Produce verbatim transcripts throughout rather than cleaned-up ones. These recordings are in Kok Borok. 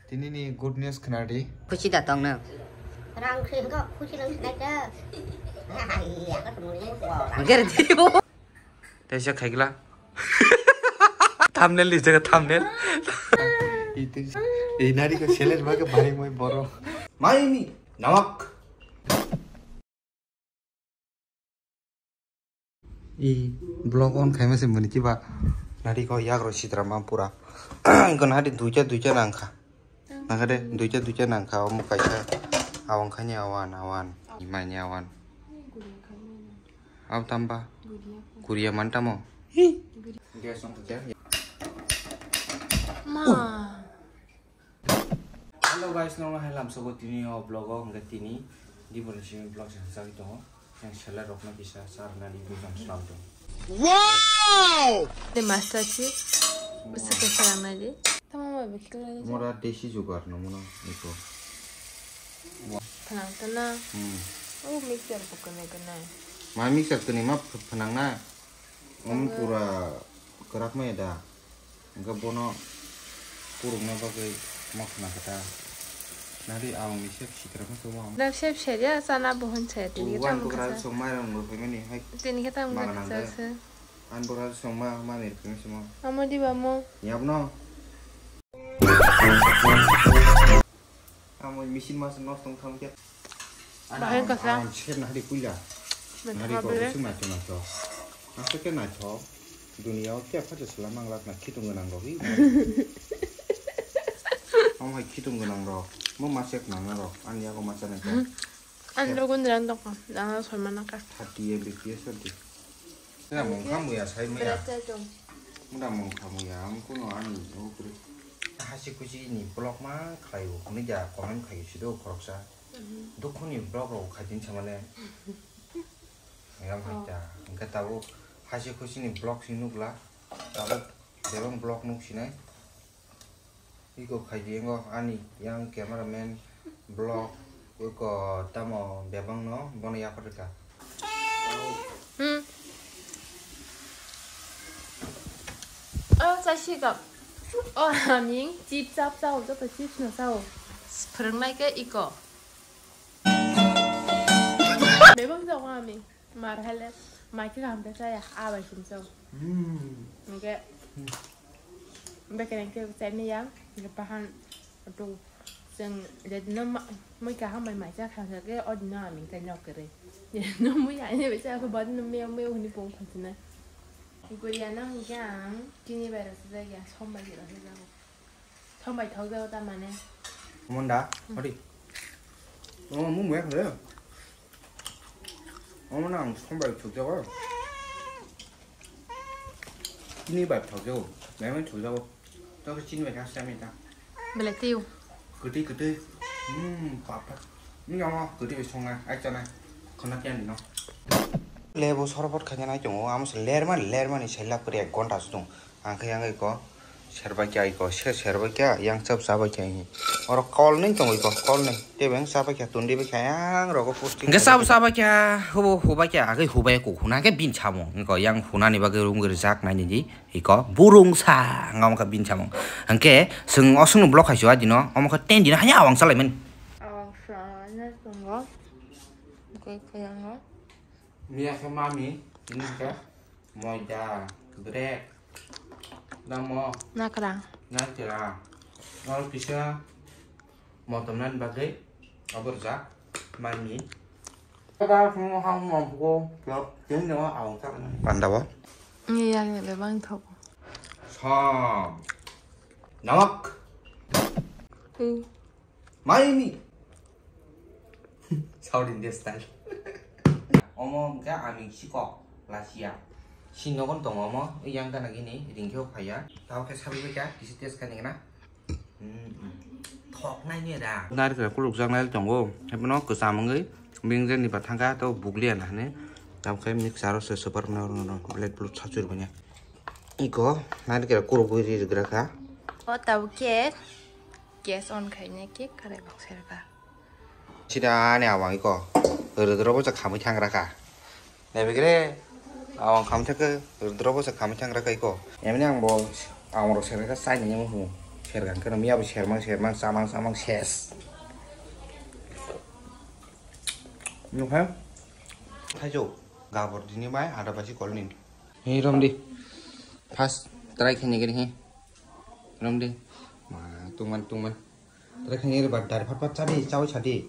Tini ni good news khna di. Khusi da tong no. Rang khe ko khusi nang sinai ta. Hingke re di. Tei se khaigla. Thumbnail di jaga thumbnail. Itu. Eh, nari ko seler ba ke bari moi boro. Mai ni nawak. I vlog on khaima se muni kiba nari ko yak ro sitra ma pura. Ko nari duita duita nang kha. Nang kha de duita duita nang kha omo kaisa awang khani awan awan imani awan. Aw tamba kuria man tamo. Gas on to. Ma. Hello guys, normal hai lamsogo tini o vlog o hingke tini dibor ni simi vlog se sajagwi tongo. Yang seller rok no kisa sar nani bukan sal tongo. Wow! De master chi. Bisa ke sarang nai di. Tamo ma bikla di. Mora desi jugar no mono iko. Phanang tana. Hmm. Oh, mixer bo kene kene. Ma mixer kene ma ph-, phanang na. Om pura kwrak maya da. Hingke bono kurukna bagwi ma khna khe ta. Nari aw ni sep sikra khe tongma. Da sep seria sana bohon se tini khe tamo kasa. Song mai rang bo phaimani hai. Tini khe tamo kasa. An bora song ma ma ni phaimani simo. Amo di ba mo. Yabno. Amo machine mas nosto wng thang khe. Bahai kasa. Ang sep nahari puila. Nahari ko bele. Usung nacho nacho. Asake nacho. Dunia o kya phato sala manglak na khitung gwnang rok hi. Amo hai khitung gwnang rok. Mo masek nang rok. Ani yago macha nang khe. An rogun rang dok. Nang soi mana ka. Thirty M B P S adi. Muna mung khamu ya, sai maya. Muna mung khamu ya, ang kuno ani o kuri. Hasi kusi ni vlog ma khlai o, kuni ja comment khai si do khoroksa. Dukhu ni vlog rok khai din samale. Yang hai ta, hingke tabuk hasi kusi ni vlog si nukla, tabuk bebang vlog nuk sinai. Iko khaidi yango ani yang cameraman vlog iko tamo bebang no bono yapar rwkha. Hmm. Oh, chasika. Oh, ani chip chap chao, joto chips no chao. Phwrwngnai khe iko. Bebang jago ami. Mar hale, mai khe kaham ta chaya, a bai sim chao. Hmm. Hingke, hmm, bekereng khe chai maya, hingke bahan, tu, chwng, jadi no ma-, mui kaham bai mai cha kha, hingke, o dino ami khe nok kwrwi. No mui ani bai cha kha, bad no meo, meo hwnwi pung phasinai. Guriya no hingke ang, chini bai rw sujak ya, som bai rw sujak. Som bai thok jago ta mane. Munda, hmm, hori. Oh, mung ya khe. Omo no ang som bai thok jago. Chini bai thok jago. Mai mai thok jago. To chini bai kha sami ta. Belai teo. Kwtwi kwtwi. Hmm, papa. Ni omo kwtwi bai songnai, ai chanai. Khona kya ni no. Lebu sorbot khaina nai tongo. Amo se lerma lerma ni selak kwrwi ek ghonta se tong. Ang khe yang iko serbai kya iko se serbai kya yang chap chabai kya hi. Oro kol nung tongo iko kol nung tebeng chabai kya tundi bai kya yang rogo posting. Hingke chap chabai kya hubo hubai kya agwi hubai kok huna khe bin samung iko yang hunani bagwi rung rijak naini di iko burung sa ngam kha bin samung. Hingke chwng osung no block khai chua dino omo khe ten dino hanya awang chalai mani. Awang sa na tongo. Koi koi yango. Miya khe mami, ini khe moida, bread, damo, nakrang, nakrang. Oro kisa motom nani bagwi oborjak mami. Kada khumo ham mampugo, kini no awang tak. Panda bo? Iya, iya, bebang thok. Sam. Namak. Hmm. Maini. South India style. Omo hwnkhe ami sikok lasia. Si nogon tongo omo, yang gana gini ringkhe phaiya. Tao khe sabai kha, kisi test khaini gana. Hmm, hmm. Thok nai ni da. Narikra kuluk jak nai tongo. Hebono kwcham wngwi bing jani ba thangkha to bukliya na hane. Tao khe mixer o se super no no no black blue sachur banya. Iko narikra kuluk ri ri gra kha. O tao khe. Gas on khaina khe karai bok serka. Sida ani awang iko. Rwdro bo cha khamwi thangra kha. Naibigre awang khamwi thangkhe rwdro bo cha khamwi thangra kha iko. Emni ang bo awang rok serka chai nini mung. Sergang khe miya bo sermang sermang chamang chamang ses. Nukha. Thaijo gabor dini bai ada basi kolni. Hi romdi. First try khaini gini hi. Romdi. Ma tungman tungman. Try khaini gini ba dari phat phat chadi chawi chadi.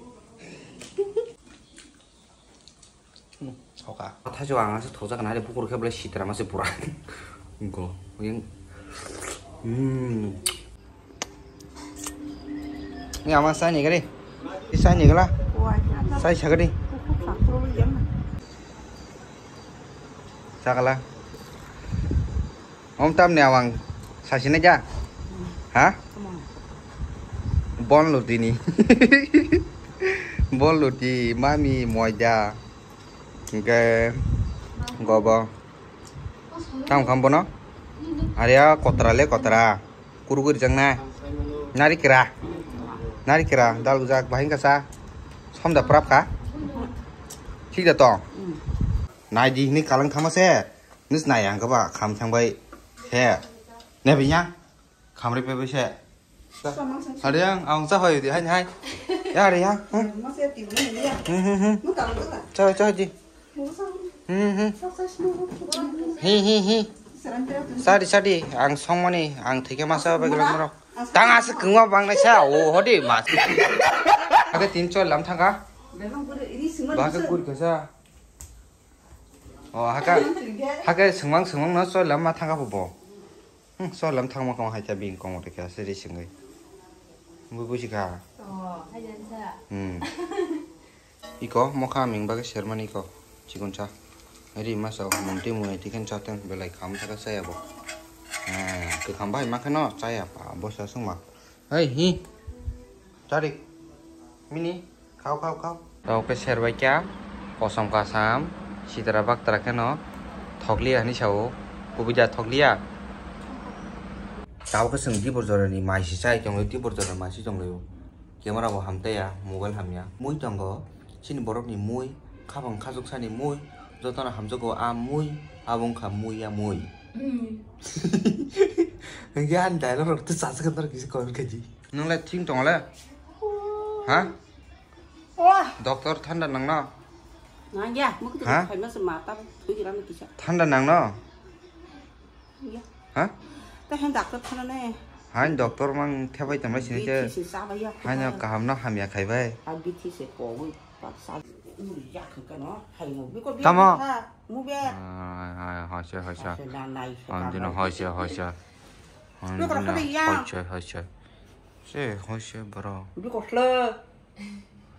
Soka. Thajo ang asa thoja kana re bukur khe bole sitra mase pura. Go. Yang. Hmm. Ni ama sai ni gari. Sai ni gala. Sai sagadi. Sagala. Om tam ni awang sasina ja? Ha? Bon luti ni. Bon luti, mami, moida. Hingke gobo. Tam kam bono? Aria kotra le kotra. Kuruguri jang na. Nari kira. Nari kira. Dal gujak bahing kasa. Somda prap ka. Thik da tong. Nai di ni kalang thama se. Nis nai ang kaba kham thang bai. He. Ne binya. Khamri pe bai se. Hari yang ang sa hoi di hai hai. Ya hari yang. Hmm. Hmm hmm hmm. Cha cha di. Hmm hmm. Hi hi hi. Sadi sadi ang songmani ang thike masa bai gelang moro. Tang asa kengwa bang nai sa o hodi mas. Ake tin choi lam thangka. Ba ke gur kasa. O haka haka sengmang sengmang no choi lam ma thangka bo. Hmm, so lam thangma kong hai cha bing kong rikha se ri singwi. Bui buji kha. Oh, hai jan sa. Hmm. Iko mokha ming bagwi sermani iko. Chikon cha. Ri ma sa mung ti mui ti khen cha ten belai kham thaka saya bo. Eh, ke kham bai ma kheno chaya pa bo sa sungma. Hei hi. Tarik. Mini. Khao, khao, khao. Tao khe serbai kya, kosom kasam, sitra baktra kheno thokliya hinwi sao, kubui da thokliya. Tao khe chwng dibor jorani mai se chai tonglaio, dibor jorani mai se tonglaio. Camera bo hamtaiya, mobile hamya. Mui tongo, chini borokni mui, khapang khajuksani mui, jotono hamjakgo a mui, abo wngkha mui ya mui. Hmm. Hwnkhe ani dialogue rok tei chasakhe norok kisa comment khaidi. Nwng le thing tongo le? Ha? Wah. Doctor thanda nangno? Nangya, mukti ha? Phaima se mata thwi gira no kisa. Thanda nangno? Ya. Ha? Ta hen doctor thanda ne. Hain doctor mang thebai tongmai sini ke. Bithi se chaba ya. Hain kaham no hamya khaibai. A bithi se kogwi. Tamo? Mube. Ai, ai, hoise, hoise. Hoise, na, nai, se. Ang dino hoise, hoise. Ang dino hoise, hoise. Se hoise bro. Biko khle.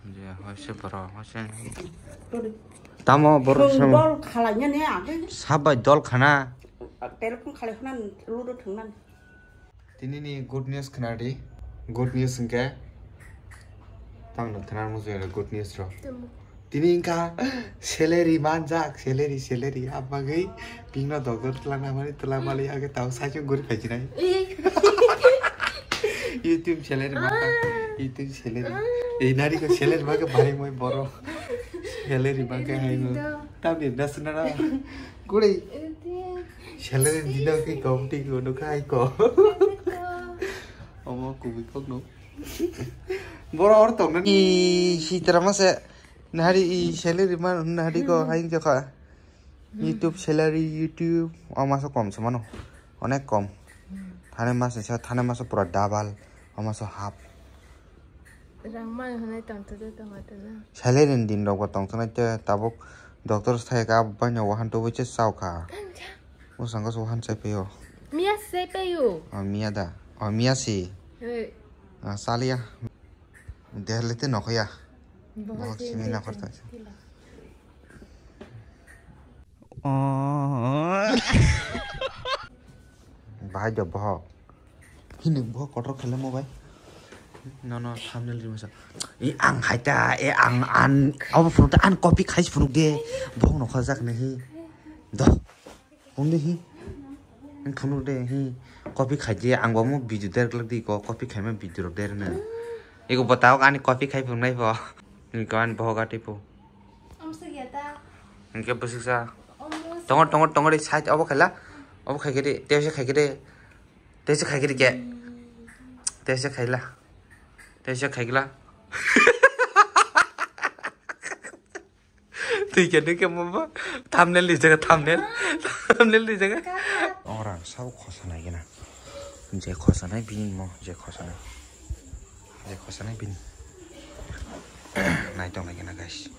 Je hoise bro, hoise. Tamo bro. Dol khalanya ne age. Sabai dol khana. Telephone khalai khana ludo thangnan. Tini ni good news khna di. Good news hwnkhe. Tang no khna muchung good news ro. Tini wngkha salary manjak, salary, salary. Abagwi pingno doctor twlangna mani twlang mali age tao saichung guri phaichinai. YouTube salary manjak, YouTube salary. Ei nari ko salary bagwi bhai moi boro. Salary bagwi hai mo. Tamni dasna ra. Guri. Salary dino ke kom ti ko no khai ko. Omo kubui kok no. Boro or tong nani. I sitra mase nahari i salary man nahari ko hain jokha. YouTube salary YouTube o maso kom se mano. Onek kom. Thane mas sa thane maso pura double. O maso half. Rang mani hwnwi tongthodo tongthodo. Salary ni din rok bo tongthoknai tei tabuk doctor sai ka baino wahan tubui se chao kha. Bwskango se wahan chai phaio. Miya se chai phaio. O miya da. O miya si. Hey. Ah, chaliya. Delhi te nokhoya. Bohok simi nakhor ta. Bahai do bohok. Hini bo kotor khele mo bai. No, no, thumbnail ri masa. E ang hai ta, e ang an, abo phunuk ta an copy khai phunuk de. Bo no khajak nahi. Do. Undi hi. Ang phunuk de hi. Copy khai de ang bo mo video der glak di ko copy khai ma video rok der na. Ego botao ani copy khai phunuk nai bo. Ni ko an bo ga tipo. Ang se geta. Ang ke bwswk sa. Tongo, tongo, tongo de side obo khaila. Obo khai khe de, tei se khai khe de. Tei se khai khe de ke. Tesa khaila. Tesa khaigla. Twi khe nwi khe mo bo. Thumbnail di jaga, thumbnail. Thumbnail di jaga. Ora sabo khosa nai gina. Je khosa nai bini mo, je khosa nai. Je khosa nai bini. Nai tong nai gina, guys.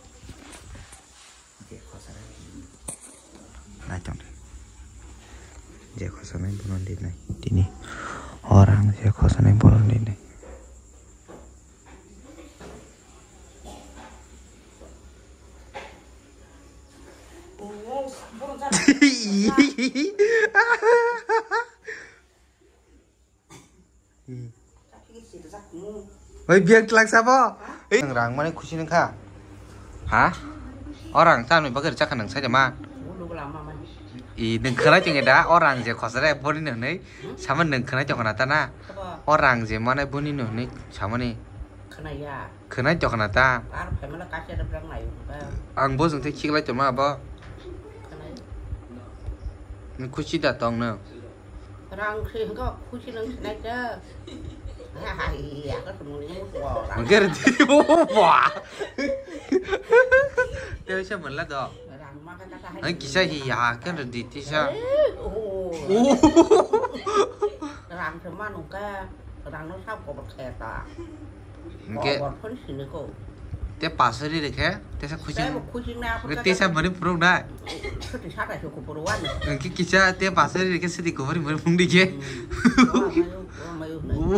Je khosa nai bini. Nai tong nai. Je khosa nai bono di nai. Tini. Ora ang je khosa nai bono di nai. Oi, biang tlak sabo. Nang rang mani khusi nang kha. Ha? Orang tamo bagwi rwchak kha nang sai de ma. I, nang khwnai tong da, orang je khosare boni nang nei. Sama nang khwnai tong na ta na. Orang je mane boni nang nei samani. Khwnai ya. Khwnai tong na ta. Ar phaimala kaisa da brang nai ba. Ang bo jong thik lai tong ma bo. Khwnai. Nang khusi da tong no. Rang se hingga khusi nang sinai ta. Hai, ya ka tumuni mo to. Mungkin di bo ba. Tei sa manla do. Rang ma ka ta hai. Ang kisa hi ya kan di tisa. Eh, oh. Oh. Rang se ma nung ka. Rang no sab ko ba khe ta. Hingke. Ko ba phone sini ko. Te pasari rekhe, tesa khusi. Tei bo khusi na. Hingke tesa mani phuruk nai. Sati sata se ko puru wan. Hingke kisa te pasari rekhe sati kubari mani phung dikhe. Hmm. Wa mayu, wa mayu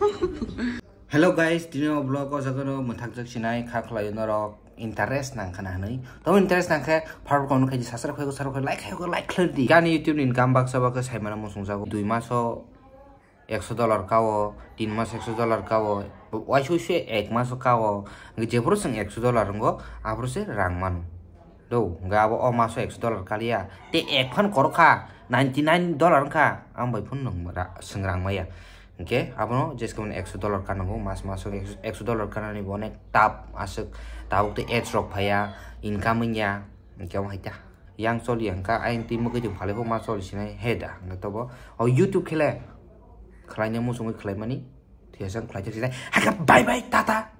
nai. Hello guys, tini o vlog o jaga no mwthak jak sinai kha khlai norok interest nang khana hwnwi. To interest nang khe phar kono khaji subscribe khai ko, subscribe khai ko, like khai ko, like khlai di. Gani YouTube ni income baksa baksa sai mana mo sung jago. Dui maso ekso dollar kao, tin mas ekso dollar kao, waisa waisa ek maso kao, hingke jephuru chwng ekso dollar wngo, aphuru se rang mano. Do, hingke abo o maso ekso dollar kaliya, tei ek phan korok kha, ninety nine dollar wngkha, ang bai phano nwng ra-, chwng rang maya. Hingke abono jeske mano ekso dollar kanango, mas maso ekso, ekso dollar kanani bo onek tap aswk, tabuk tei ads rok phaiya, income wngya, hingke omo hai ta. Yang choli ang ka, ayang twi mwkhwi tong phalai bo ma choli sinai he da, hingke tobo o YouTube khe le khlai nai muchungwi khlai mani, thwiya chang khlai thak sinai, hakhe bye bye, tata.